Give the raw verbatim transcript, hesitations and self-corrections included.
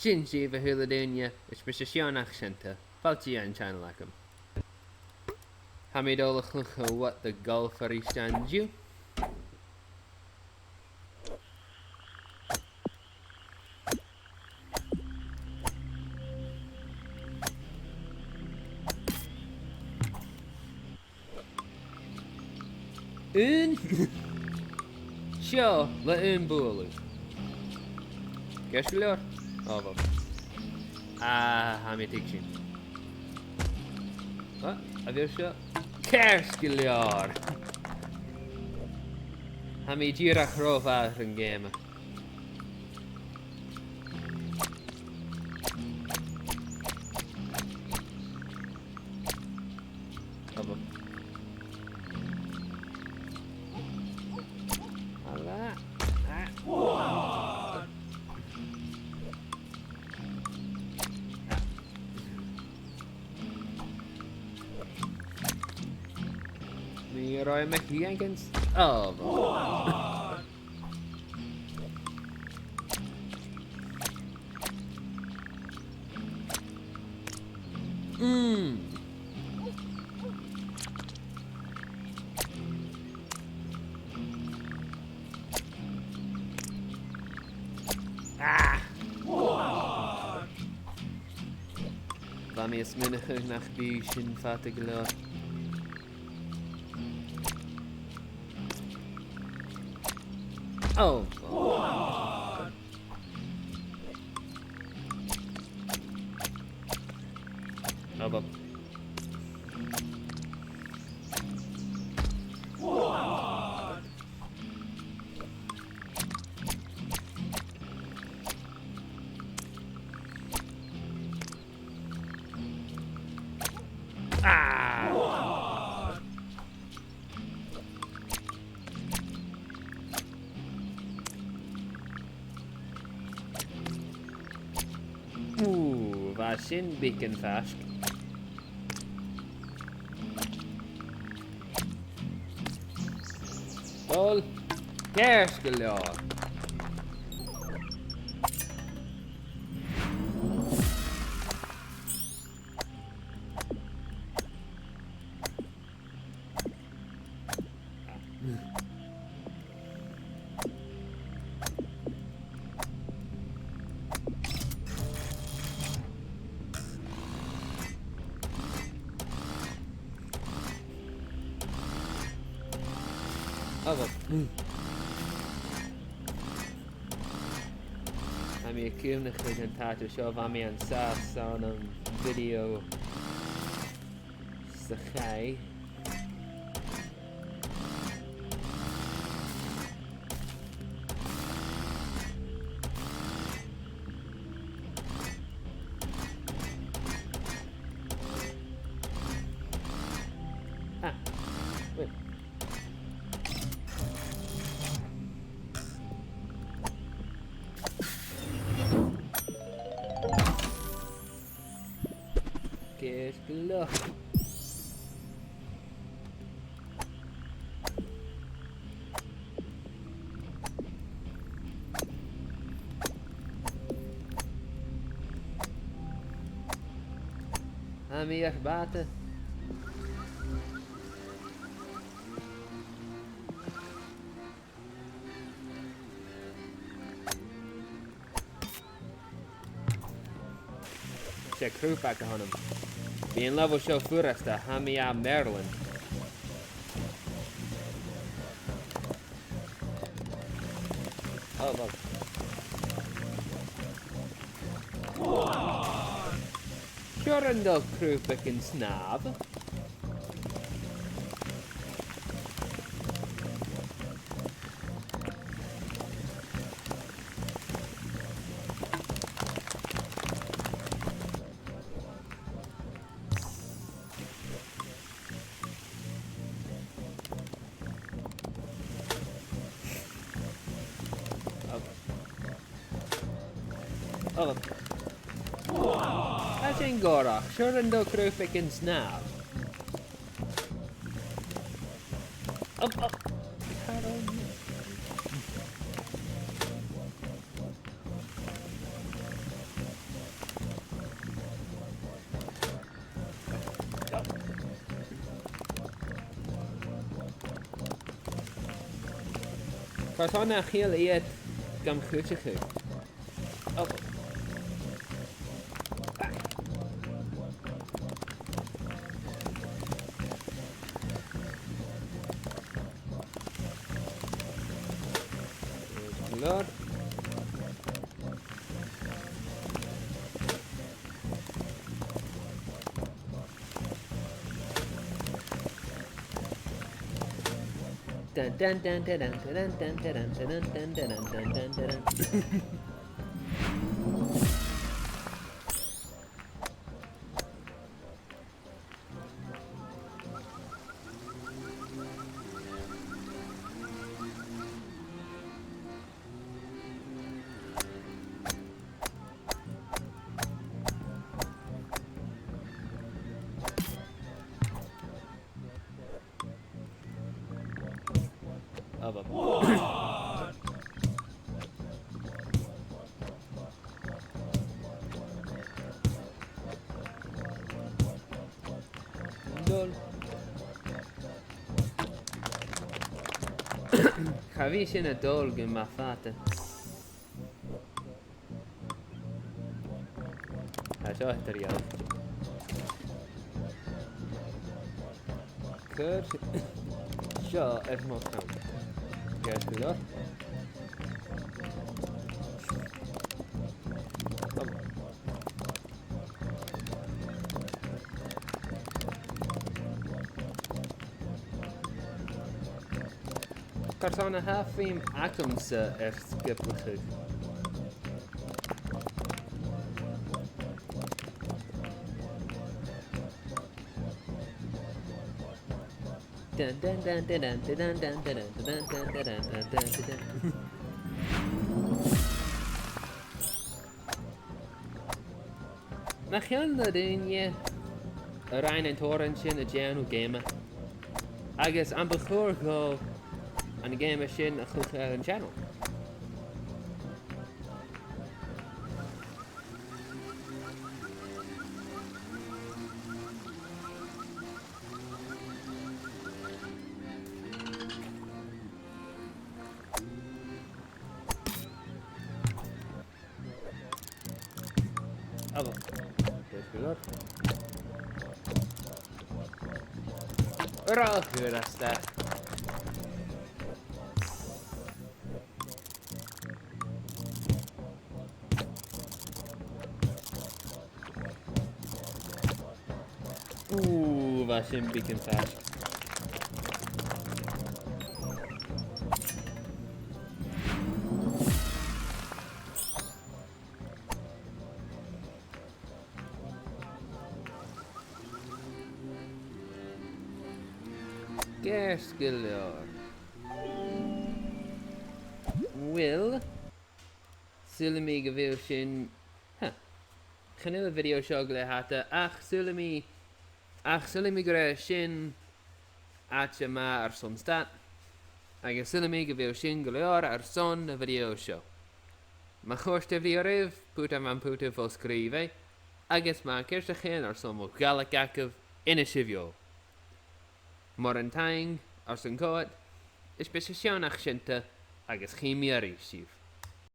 Sin sibh, a h-uile duine, is mise Seán Seannta. Fàilte dhan channel agam. Tha mi a' dol a chluich What the Golf a-rithist an-diugh. Aon. Seo le aon bualadh. Ceart gu leòr. Ò, bhò. Ah, tha mi a' tuigsinn. Ah, a bheil seo? Ceart gu leòr. Tha mi dìreach ro mhath air a' gheama. Ò, bhò. Hala. Ah. Ah. Nì mi ràdh mo chì againn. Ò, bhò. Mm. Ah! Bha mi a' smaoineachadh nach bi sin fada gu leòr. Ò, bhò. Ò, bhò. Ah! Ù, bha sin beagan faisg. Dol. Ceart gu leòr. Ò, bhò. Tha mi a' cuimhneachadh an t-àite seo, bha mi an sàs ann am video sa chaidh. Ah, wait. Ceart gu leòr. Tha mi air bàta. Is e crùbag a th' annam. Bidh an level seo furasta, tha mi à Maryland. Ò, bhò. Seo an dol crùbag an snàmh. Ò. Tha sin gòrach, seo an dol crùbag an snàmh. Up, up. Carol. Tha na chiall iad gam chuideachadh. Oh. Lord. Dun, dun, dun, dun, dun, dun, dun, dun, dun, dun, dun, dun, dun, dun, dun, dun. Abba. Dol. Cha bhi sin a' dol gu math fada. Tha seo eadar-dhealaichte. Cuir seo air mo chrann. Ceart gu leòr. Come on. Carson a tha feum agamsa air sgioblaidheachd? Dun, dun, dun. Nach eil na daoine a rinn an t-òran sin a' dèanamh geama? Agus am bu chòir dhomh an geama sin a chluich air an channel? Abo. Ceart gu leòr. Ro fhurasta. Ù, bha sin beagan faisg. Ceart gu leòr. Uill, saoilidh mi gu bheil sin, ha, chan eil a' video seo glè fhada, ach saoilidh mi, ach saoilidh mi gur e sin àite math airson stad, agus saoilidh mi gu bheil sin gu leòr airson a' video seo. Ma chòrd a' video ribh, put am putan fo-sgrìobhaidh, agus ma tha ceist agaibh airson mo Ghàidhlig agaibh, innsibh dhomh. Mòran taing airson coimhead, is bidh sibh sàmhach, seanta, agus chì mi a-rithist sibh.